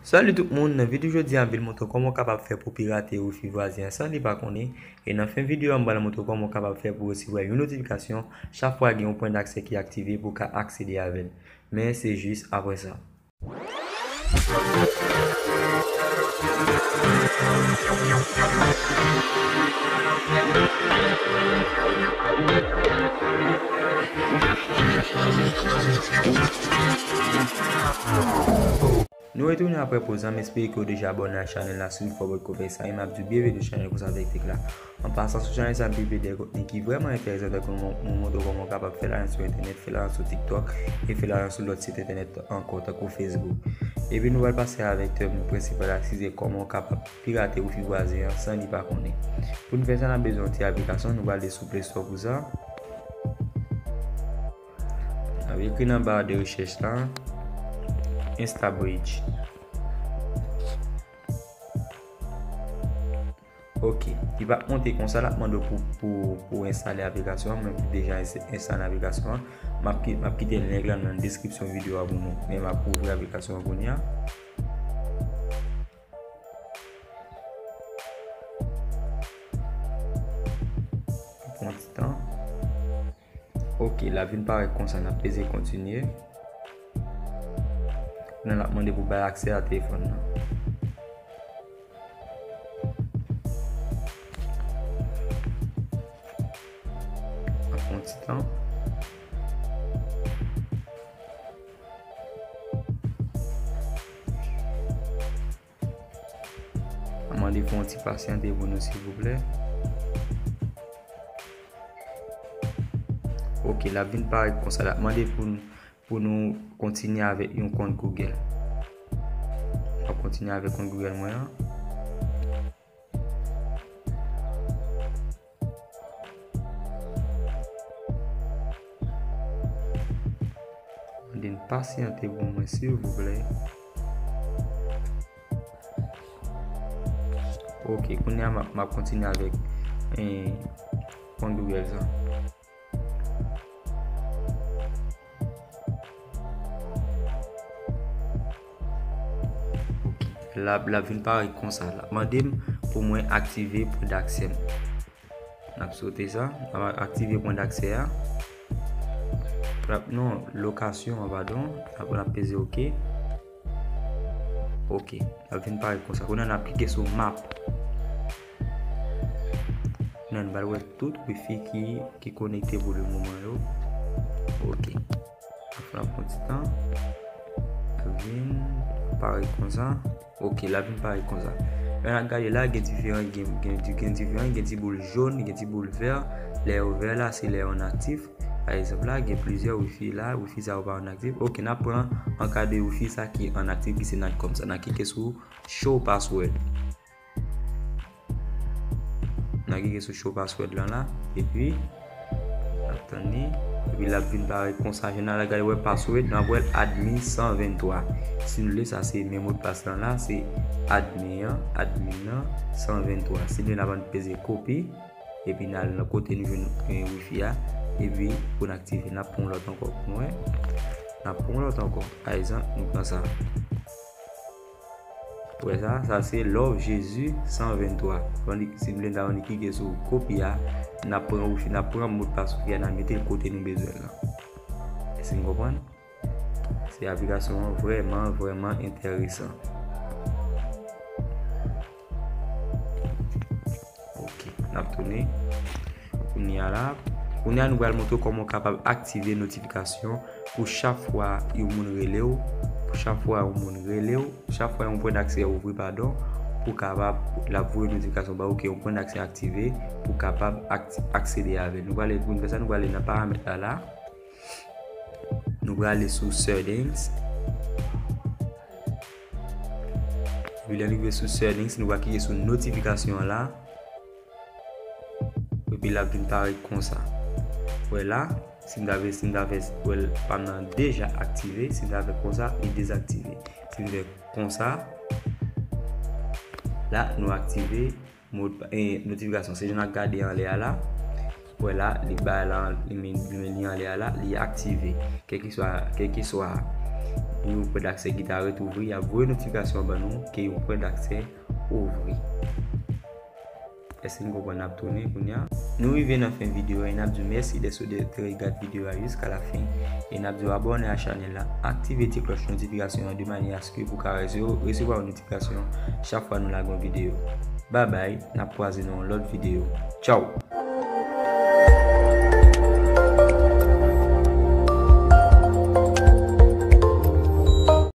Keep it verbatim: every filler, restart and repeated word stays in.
Salut tout moun, nan videyo jodi a m vin montre w kòman w kapab fè pou pirate wifi vwazen an san li pa konnen. E nan fen videyo a m pral montre w kòman w kapab fè pou w resevwa yon notifikasyon chak fwa gen yon pwen daksè ki aktive pou w ka aksede avè l. Men se jis apre sa. Nou retounen apre poz la, m espere ke w deja abòne a chanèl la si w fò potko fè sa, e m ap di w byenveni sou chanèl Konsa Tèk Tèk la. An pasan, sou chanèl sa, m pibliye de kontni ki vrèman enteresan, tankou nou, nou montre w kòman w kapab fè lajan sou entènèt, fè lajan sou TikTok, e fè lajan sou lòt sit entènèt ankò, tankou Facebook. Epi nou pral pase avèk tèm prensipal la, ki se kòman w kapab pirate wifi vwazen an san li pa konnen. Pou n fè sa, n ap bezwen yon ti aplikasyon, nou pral ale sou Play Store pou sa. N ap ekri nan ba de rechèch la, InstaBridge. Ok, li p ap monte konsa, l ap mande w pou, pou, pou w enstale aplikasyon an, mwen deja enstale aplikasyon an. M ap ki-, m ap kite link lan nan deskripsyon videyo a pou nou, men m ap ouvri aplikasyon an kounye a. Pran ti tan. Ok, l ap vin parèt konsa, n ap peze kontinye. Kounye a l ap mande pou bay aksè a telefòn nan. N ap pran ti tan. Mande pou yon ti pasyante pou nou, silvouplè. Ok, l ap vin parèt konsa. L ap mande pou n, pou nou kontinye avèk yon kont Google. M ap kontinye avèk kont Google mwen an. Mande n pasyante pou mwen, silvouplè. Ok, kounye a m ap, m ap kontinye avèk, eh, kont Google sa. Ok, l ap, l ap vin parèt konsa. L ap mande m pou mwen aktive pwen daksè m. N ap sote sa. N ap aktive pwen daksè a. N ap, non, lokasyon an, padon. Apre n ap peze ok. Ok. L ap vin parèt konsa. Kounye a n ap klike sou map. Kounye a nou pral wè tout wifi ki, ki konekte pou le moman yo. Ok. N ap pran ti tan. L ap vin parèt konsa. Ok, l ap vin parèt konsa. Lè n ap gade la, gen diferan, gen, gen, gen diferan, gen ti boul jòn, gen ti boul vè. Lè yo vè la, se lè yo an aktif. Pa egzanp la, gen plizyè wifi la, wifi sa yo pa an aktif. Ok, n ap pran an ka de wifi sa ki an aktif, ki se Natcom sa. N ap klike sou show password. N ap klike sou show password lan la, epi n ap tann li, epi l ap vin parèt konsa. Jan n al gade wè password, n ap wè l admin san venntwa. Si nou vle, sa se men modpas lan la, se admin an, admin nan, san venntwa. Si nou vle, n ap peze kopi, epi n al nan kote nou jwenn, eh, wifi a, epi pou n aktive, n ap pran yon lòt ankò pou nou wè. N ap pran yon lòt ankò. Pa egzanp, nou pran sa. Ou wè sa? Sa se Love Jésus san venntwa. Tandis, si nou vle, n ta vin klike sou kopi a, n ap pran wifi, n ap pran modpas wifi a, n ap mete l kote nou bezwen l lan. Èske n konprann? Se aplikasyon an vrèman, vrèman enteresan. Ok, n ap tounen. Kounye a la, kounye a nou pral montre w kòman w kapab aktive notifikasyon pou chak fwa yon moun rele w, pou chak fwa yon moun rele w, chak fwa yon pwen daksè ouvri, padon, pou kapab, l ap voye notifikasyon ba ou ke yon pwen daksè aktive, pou kapab ak-, aksede avè l. Nou prale, pou n fè sa, nou prale nan paramèt la la. Nou prale sou settings. Epi lè n rive sou settings, nou va klike sou notifikasyon an la. Epi l ap vin parèt konsa. Wè la, si m ta vle, si m ta fè, wè l pa m nan deja aktive, si m ta fè konsa, li dezaktive. Si m fè konsa, la, nou aktive mod, eh, notifikasyon. Se jan n ap gade anlè a la. Wè la, li bay la, li men, li men li anlè a la, li aktive. Kèlkeswa, kèlkeswa yon pwen daksè ki ta ret ouvri, y ap voye notifikasyon ban nou ke yon pwen daksè ouvri. Èske n konprann? N ap tounen kounye a. Nou rive nan fen videyo a, e n ap di w mèsi dèske w te gad videyo a jiska la fen. E n ap di w abòne a chanèl la, aktive ti klòch notifikasyon an de manyè aske pou ka rese-, resevwa yon notifikasyon chak fwa nou lage yon videyo. Babay, n ap kwaze nan yon lòt videyo. Tchaw!